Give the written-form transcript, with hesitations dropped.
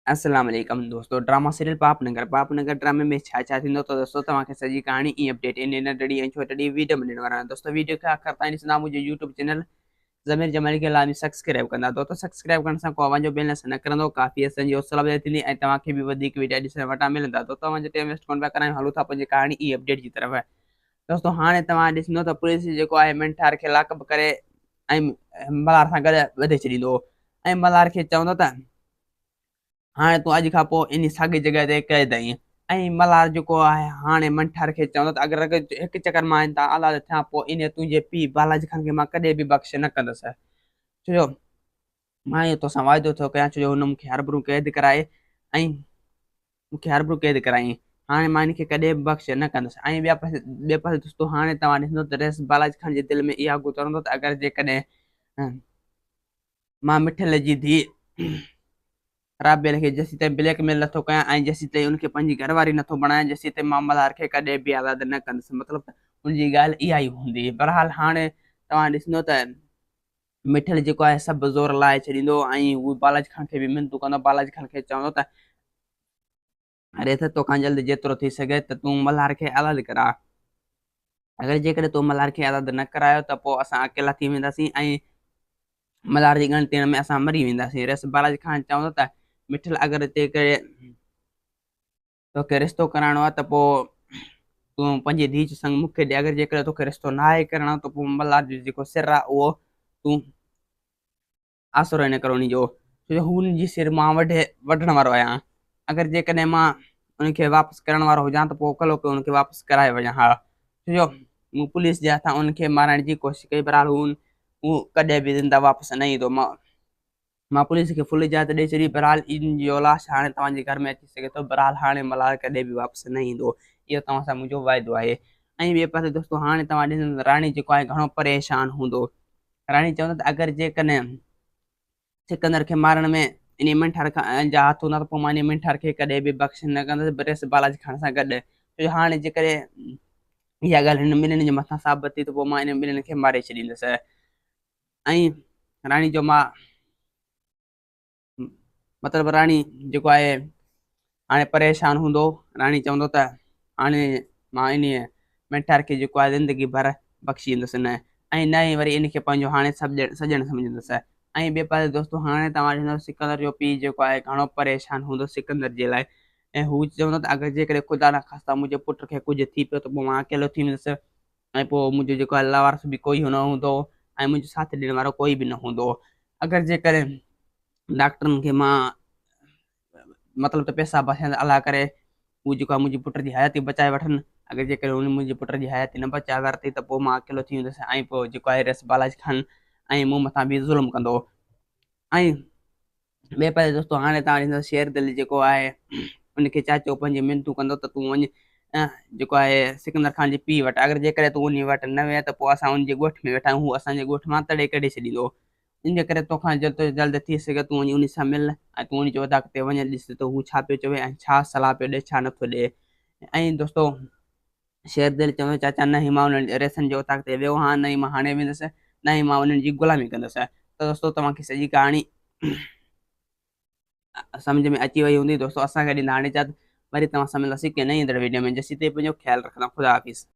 السلام عليڪم دوستو ڊراما سيريل پاپ نگر پاپ نگر ڊرامي ۾ ڇا ڇا ٿيندو ته دوستو توهان کي سڄي ڪهاڻي ۽ اپڊيٽ ان ننڍڙي ۽ ڇوٽڙي ويڊيو ۾ ڏيڻ وارا آهيان دوستو ويڊيو کي آخر تائين ڏسندا منهنجو يوٽيوب چينل ضمير جمالي کي لازمي سبسڪرائب ڪندا دوستو سبسڪرائب ڪرڻ سان ڪو اوهان جو بيلنس نه ڪرندو ڪافي اسان جي حوصلا افزائي ٿيندي ۽ توهان کي به وڌيڪ ويڊيا ڏسڻ وٽان ملندا دوستو اوهان جو ٽائيم ويسٽ ڪونه پيا ڪرايون هلون ٿا پنهنجي ڪهاڻي ۽ اپڊيٽ جي طرف دوستو هاڻي توهان ڏسندو ته پوليس جيڪو آهي منٺار کي لاڪ اپ ڪري ۽ ملهار سان گڏ ٻڌي ڇڏيندو ۽ ملهار کي چوندو ته هاڻي تون اڄ کان پوء انهي ساڳي جڳهه تي قيد آهين. ۽ ملهار جيڪو آهي هاڻي منٺار کي چوندو ته اگر هڪ چڪر مان هتان آزاد ٿيان پوء انهي تنهنجي پيء بالاجي خان کي مان ڪڏهن به بخش نه ڪندس. ڇو جو مان اهو توسان واعدو ٿو ڪيان ڇو جو هن مون کي هرڀرو قيد ڪرائي ۽ مون کي هرڀرو قيد ڪرايائين. هاڻي مان هن کي ڪڏهن به بخش نه ڪندس. ۽ ٻيا پاسي ٻئي پاسي دوستو هاڻي توهان ڏسندو ته رئيس بالاجي خان جي دل ۾ اها گذرندو ته اگر جيڪڏهن مان مٺل جي ڌيء رابيل کي جيسيتائين بليڪ ميل نٿو ڪيان ۽ جيسيتائين ان کي پنهنجي گهر واري نٿو بڻايان جيسيتائين مان ملهار کي ڪڏهن به آزاد نه ڪندس مطلب ته ان جي ڳالهه اها ئي هوندي. بهرحال هاڻي توهان ڏسندو ته مٺل جيڪو آهي سڀ زور لاهي ڇڏيندو ۽ هو بالاجي خان کي به منتون ڪندو بالاجي خان کي چوندو ته ريت توکان جلد جيترو ٿي سگهي ته تون ملهار کي آزاد ڪراء. اگر جيڪڏهن تو ملهار کي آزاد نه ڪرايو ته پوء اسان اڪيلا ٿي وينداسين ۽ ملهار جي ڳڻتين ۾ اسان مري وينداسين. ريس بالاجي خان چوندو ته مٺل اگر جيڪڏهن توکي رشتو ڪرائڻو آهي ته پوء تون پنهنجي ڌيء جو سڱ مون کي ڏي. اگر جيڪڏهن توکي رشتو ناهي ڪرائڻو ته پوء ملهار جو جيڪو سر آهي اهو تون آسرو هن ڪري انهي جو، ڇو جو هو ان جي سر مان وڍي وڍڻ وارو آهيان. اگر جيڪڏهن مان ان کي واپس ڪرڻ وارو هجان ته پوء ڪلهوڪي ان کي واپس ڪرائي وڃان ها. ڇو جو مون پوليس جي هٿان ان کي مارائڻ جي ڪوشش ڪئي، بهرحال هو هو ڪڏهن به زنده واپس نه ايندو. مان پوليس کي فل اجازت ڏئي ڇڏي، بهرحال ان جو لاش هاڻي توهان جي گهر ۾ اچي سگهي ٿو، بهرحال هاڻي ملهار ڪڏهن به واپس نه ايندو. اهو توهان سان منهنجو واعدو آهي. ۽ ٻئي پاسي دوستو هاڻي توهان ڏسندو ته راڻي جيڪو آهي گهڻو پريشان هوندو. راڻي چوندو ته اگر جيڪڏهن سڪندر کي مارڻ ۾ انهيء منٺار جا هٿ هوندا ته پوء مان انهيء منٺار کي ڪڏهن به بخش نه ڪندس، بريس بالاچ خان سان گڏ، ڇو جو هاڻي جيڪڏهن اها ڳالهه هنن ٻنهين جي مٿان ثابت ٿي ته پوء مان انهن ٻنهين کي ماري ڇڏيندس. ۽ راڻي جو ماء مطلب راڻي جيڪو آهي هاڻي پريشان هوندو راڻي چوندو ته هاڻي مان انهيء ميٺار کي جيڪو آهي زندگي ڀر بخشيندس نه ۽ نه ئي وري ان کي پنهنجو هاڻي سڄڻ سمجهندس ۽ ٻئي پاسي دوستو هاڻي توهان ڏسندو سڪندر جو پيء جيڪو آهي گهڻو پريشان هوندو سڪندر جي لاء ۽ هو چوندو ته اگر جيڪڏهن خدا نخواسته منهنجي پٽ کي ڪجهه ٿي پيو ته پوء مان اڪيلو ٿي ويندس ۽ پوء منهنجو جيڪو آهي لاوارث به ڪوئي نه هوندو ۽ منهنجو ساٿ ڏيڻ وارو ڪوئي به نه هوندو اگر جيڪڏهن ڊاڪٽرن کي مان مطلب ته پئسا بچائن ته الله ڪري هو جيڪو آهي منهنجي پٽ جي حياتي بچائي وٺن اگر جيڪڏهن هن منهنجي پٽ جي حياتي نه بچائي ورتي ته پوء مان اڪيلو ٿي ويندس ۽ پوء جيڪو آهي ريس بالاجي خان ۽ مون مٿان به ظلم ڪندو ۽ ٻئي پاسي دوستو هاڻي توهان ڏسندو شير دل جيڪو آهي ان کي چاچو پنهنجي منتون ڪندو ته تون وڃ جيڪو آهي سڪندر خان جي پيء وٽ اگر جيڪڏهن تون ان وٽ نه وئين ته پوء اسان ان جي ڳوٺ ۾ ويٺا آهيون هو اسان جي ڳوٺ مان تڙي ڪڍي ڇڏيندو ان جي ڪري توکان جلد از جلد ٿي سگهي تون وڃي ان سان مل ۽ تون ان جي اوطاق تي وڃ ڏس ته هو ڇا پيو چوي ۽ ڇا صلاح پيو ڏي ڇا نٿو ڏي ۽ دوستو شير دل چوندو چاچا نه ئي مان انهن ريسن جي اوطاق تي ويو آهيان نه ئي مان هاڻي ويندس نه ئي مان انهن جي غلامي ڪندس ته دوستو توهان کي سڄي ڪهاڻي سمجھ ۾ اچي وئي هوندي دوستو اسان کي ڏيندا هاڻي اجازت وري توهان سان ملنداسين ڪنهن نئين ايندڙ ويڊيو ۾ جيسين تائين پنهنجو خيال رکندا خدا حافظ.